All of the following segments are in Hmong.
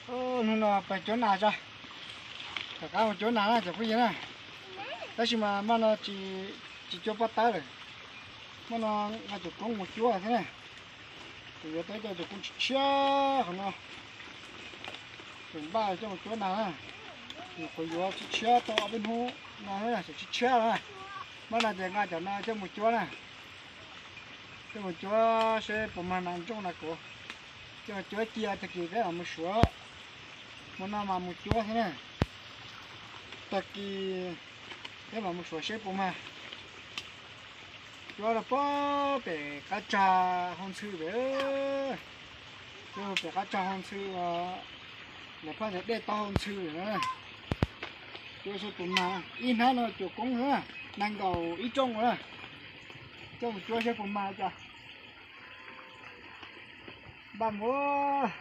Hnub no pem cuab nas tso, rov qab mus cuab nas na cov phooj ywg na. Tab sis mas hmo no tsis, tsis cuab pob tawb lawm, hmo no nqa cuam koob mus cuab xwb na. Kuv yuav tau cov cuam koob tshiab tshiab qhov no, kuv npaj coj mus cuab nas na. Nyuam qhuav yuav tshiab tshiab tau ob peb hnub no, tshiab tshiab no na. Hmo no ces nqa cov no coj mus cuab na. Coj mus cuab seb puas mag nas ntsooj na kuv. Coj mus cuab cia tag kis peb mam mus suav. Hmo no mas mus cuab xwb na. Tag kis peb mam mus suav seb puas mag. Cuab rau pem qab tsag hau ntxhw pem. Cuab pem qab tsag hau ntxhw, lawv pheej tias dej tau hau ntxhw na. Cuab seb puas mag, ib hnab no cuam koob na, nees nkaum ib rooj na. Coj mus cuab seb puas mag cas. Npaj mus,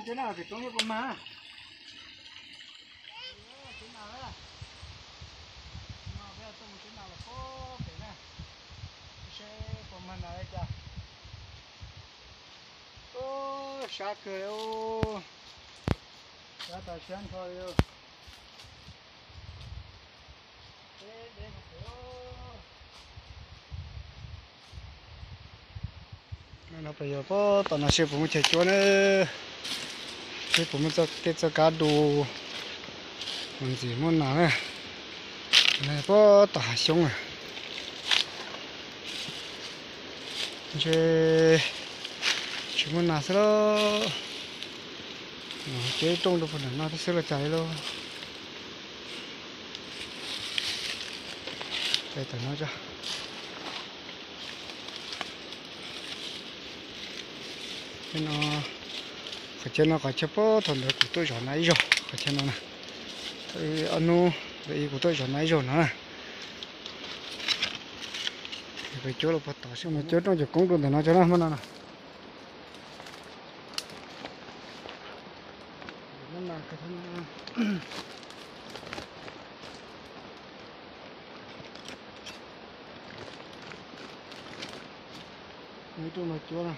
cuab nas pem roob seb puas mag. Cuab nas, no peb tuaj mus cuab nas los pem na, seb puas mag nas li cas. Sab kawg li, sab tas siab nrho li. No peb yuav pab tom no seb puas muaj chaw cuab na, seb puas muaj tej txoj kab du mus ntxiv muaj nas na. Pab tom hav xyoob na, ntshe tsis muaj nas xwb lauj. Cuab ib rooj rau puag nram no thiab xwb los cas li lauj. Tom no, qhov chaw no qhov chaw pab thaum ntawd kuv tuaj zov nas ib zaug, qhov chaw no na. Ob hnub ntawd kuv tuaj zov nas ib zaug no na. Peb cuab los puag tom seb mus cuab rooj cuam koob rau ntawm no tso na hmo no na. Ib rooj no cuab na.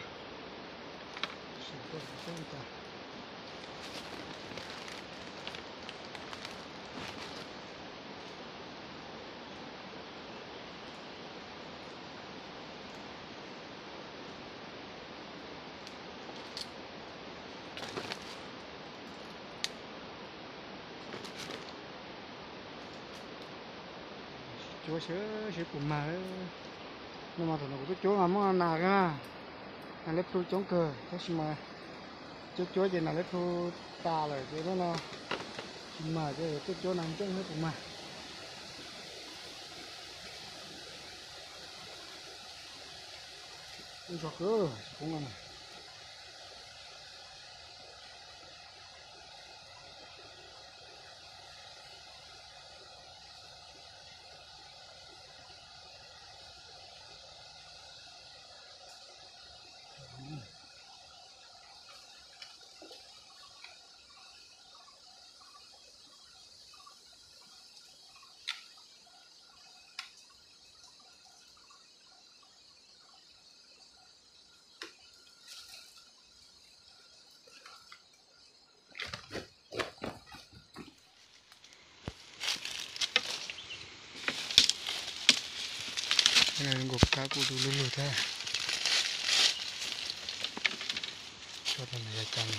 Cuab seb puas mag. No mas thaum no kuv tuaj cuab mas muaj nas, nas liab plu coob kawg tab sis mas cuab cuab ces nas liab plu tas lawm ces lub no tsis mag ces tuaj cuab nas ntsooj seb puas mag. Ntso kawg, tsis poob no. Nkaus kab kuj du lug lug thiab. Tso rau nram yav cas.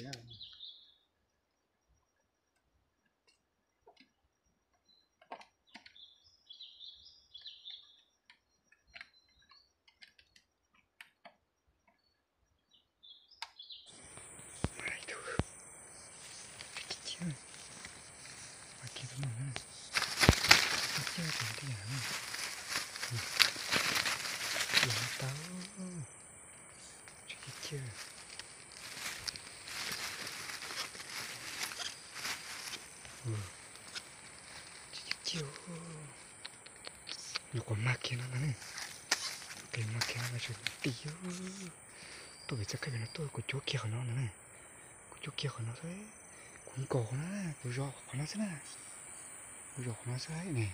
Nyuam qhuav mag kiag no ntag ne. Mag kiag no mas tseem ti. Tuaj pem txoj kev no tuaj kuv cuab kiag qhov no ntag ne. Kuv cuab kiag qhov no xwb, kuv nkaus qhov no, kuv zov qhov no xwb na. Kuv zov qhov no xwb ne.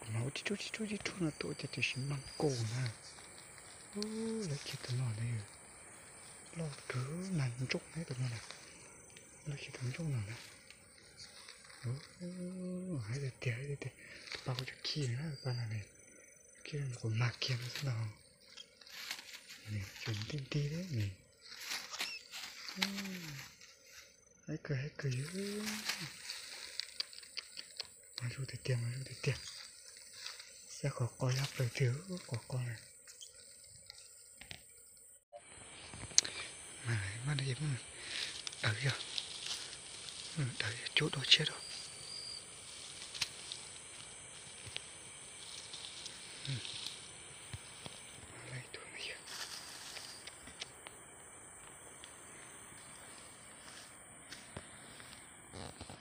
Kuv mas ua tib rub tib rub tib rub no tuaj ces tiam sis mag nkaus na. Lawv kiag tus no ntag, loj kawg, nag ntsooj tus no na. Lawv kiag tus ntsooj no na. Haib tiag tiag, haib tiag tiag. Tus pa kuv cov khi na, tus pa no ne, khi nyuam qhuav mag kiag no xwb ntag. Tseem nti nti thiab ne. Haib kawg haib kawg yus. Mas zoo tiag tiag, mas zoo tiag tiag. Xab qhov qo yog plaws twg qhov qo na. Mas maj no ces dawv yog, dawv yog cuab dua tshiab dua.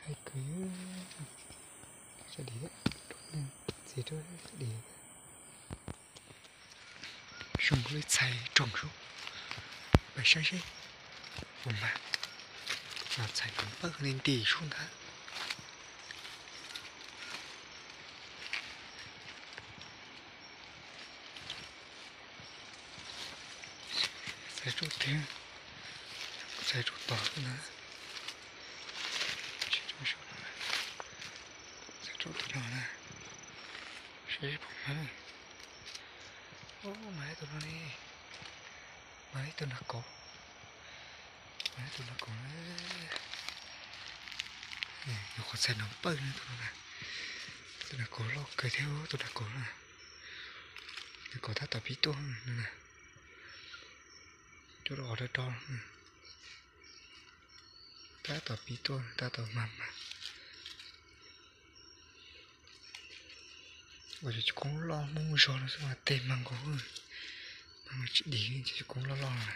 Haib kawg, sab dis, txiv rau sab dis. Zoo li txhais roog sub, pais saib seb puas mag. Los txhais npawj li nti sub ntag. Txhais rau tiag, txhais rau tod na. Txhais rau tus no na. Seb puas mag. Ub, mag ib tug no li. Mag ib tug nrag kauv. Mag ib tug nrag kauv na. Nyuam qhuav txhais npawj no tus no na. Tus nrag kauv loj kawg thiab tus nrag kauv na. Nrag kauv tab tom pib tuaj no na. Cuab rau qhov rau rau. Tab tom pib tuaj, tab tom mag mag. Ua cov koob loj Hmoob zog no xwb mas tej mag nkaus, mag mas tsis dim li cov koob loj loj no.